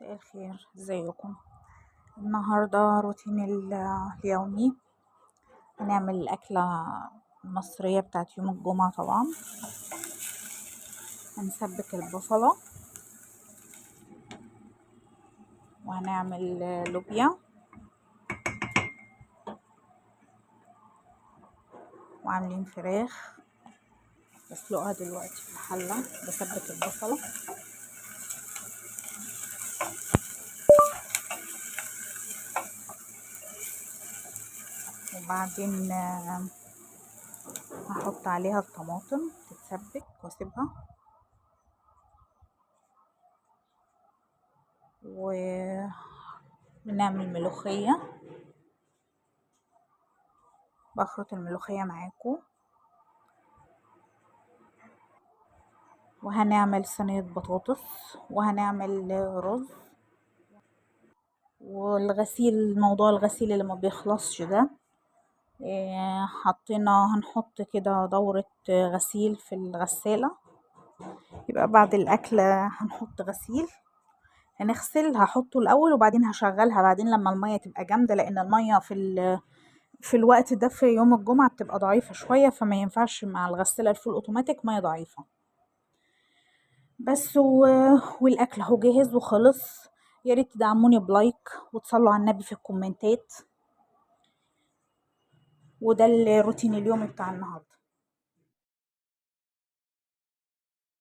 مساء الخير، ازيكم؟ النهاردة روتين اليومي. هنعمل الأكلة المصرية بتاعت يوم الجمعة. طبعا هنسبك البصلة وهنعمل لوبيا وعاملين فراخ بسلقها دلوقتي في الحلة. بسبك البصلة وبعدين هحط عليها الطماطم تتسبك واسيبها، وبنعمل ملوخية. بخرط الملوخية معاكم. وهنعمل صينية بطاطس وهنعمل رز. والغسيل، موضوع الغسيل اللي ما بيخلصش ده، هنحط كده دورة غسيل في الغسالة. يبقى بعد الأكل هنحط غسيل، هنغسل، هحطه الأول وبعدين هشغلها بعدين لما المية تبقى جامدة، لأن المية في الوقت ده في يوم الجمعة بتبقى ضعيفة شوية، فما ينفعش مع الغسالة ال full automatic، مية ضعيفة بس. والأكل اهو جاهز وخلص. يا ريت تدعموني ب like وتصلوا على النبي في الكومنتات. وده الروتين اليومي بتاع النهارده.